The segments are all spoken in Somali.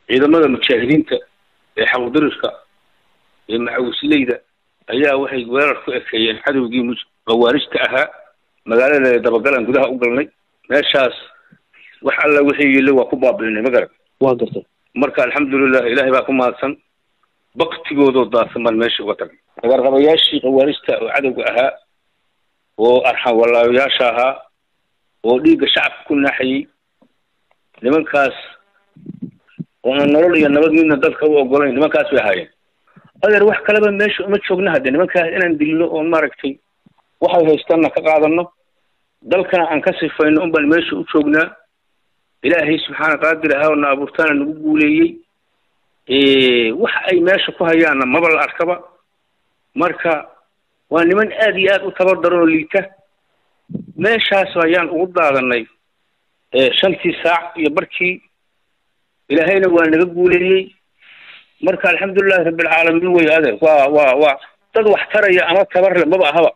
Ciidamada mujaahidiinta ee xaqudirirka ee macawisleyda ayaa waxay weerar ku ekeeyeen cadowgii khawaarijta ahaa. Magaalada dabagalan gudaha u galnay, meeshaas wax alla wixii yili waa ku baabi'inay, ma garan? Waa gartay. Marka alxamdulilah, ilaahay baa ku mahadsan, baktigoodoo daadsan baan meesha uga tagay. Dhagarqabayaashii khawaarijta oo cadowga ahaa oo arxan walaayaasha ahaa oo dhiigga shacabka ku naaxayey, nimankaas oo aan nolol iyo nabad midna dadka u ogolayn, nimankaas bay ahaayeen. Adeer, wax kaleba meesha uma joogna hadde, nimankaas inaan dilno oon maaragtay waxay haystaanna ka qaadano, dalkana aan ka sifayno un baan meesha u joognaa. Ilaahay subxaana qaadir ahaa oo na abuurtaana nagu guuleeyey. Wax ay meesha ku hayaanna maba la arkaba. Marka waa niman aad iyo aad u tabar daran oo liita. Meeshaas ayaan ugu daadanay 5tii saac iyo barkii, ilaahayna waa naga guuleeyey. Marka alxamdulilahi rabbilcaalamiin wey. Adeer, waa dad wax taraya ama tabarle maba ahaba.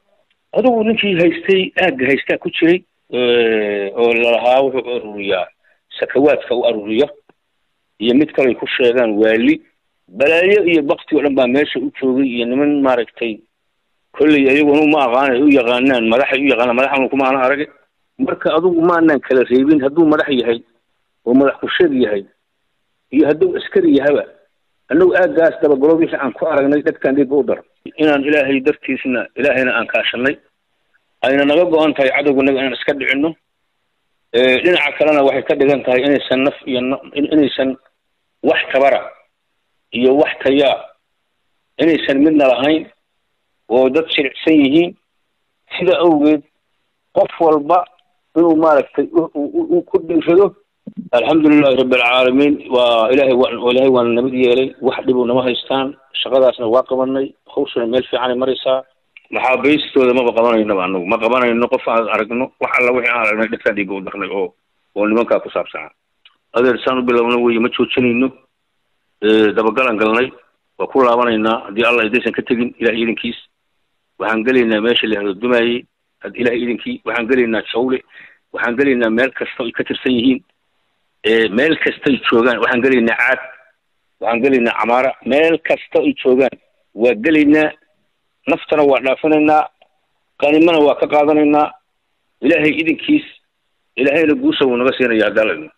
Adugu ninkii haystay aagga haystaa ku jiray oo lalahaa wuxuu ururiyaa sakawaadka u aruuriya, iyo mid kaley ku sheegaan waali balaayo iyo bakti oo dhan baa meesha u joogay, iyo niman maaragtay kolley ayaguna ma aqaanay u yaqaanaan madaxay u yaqaanaan, madaxanu kuma ana arag. Marka adugu maanaan kala reebin hadduu madax yahay oo madax ku sheeg yahay iyo hadduu askari yahaba. Annagu aaggaas dabagalo wixii aan ku aragnay dadkaan dhiigga u dar inaan ilaahay dartiisna ilaahayna aan kaashanay, ayna naga go-an tahay cadowganaga inaan iska dhicinno. Dhinaca kalena waxay ka dhigan tahay inaysan naf iyo inaysan wax tabara iyo wax tayaa inaysan midna lahayn oo dad shiricsan yihiin. Sida awgeed qof walba inuu maaragtay ku dhiirado. Alxamdulilahi rabbilcaalamiin, waa ilahay, ilaahay waana nabad yeelay, wax dhibu nama haystaan. Shaqadaasna waa qabanay, hawshana meel fiicanay maraysaa. Maxaabiistooda maba qabanaynaba, anagu ma qabanayno qof aan aragno. Wax alla wixii aan aragnay dhegtaan dhiigga u darnay oo nimankaa ku saabsanaa. Adeer, saan u bilowna wey, ma joojinayno. Dabagalan galnay, waa ku laabanaynaa haddii Allah idaysan ka tegin. Ilahay idinkiis waxaan gelaynaa meesha la yihahdo Dumaaye, ilahay idinkii waxaan gelaynaa Jawle, waxaan gelaynaa meel kasta ay ka tirsan yihiin, meel kastay joogaan. Waxaan gelaynaa Caad, waxaan gelaynaa Camaara, meel kasta ay joogaan waa gelaynaa. Naftana waa dhaafinaynaa, qanimana waa ka qaadanaynaa ilaahay idinkiis. Ilaahayna guusha wuu naga siinaya haddii alla idmo.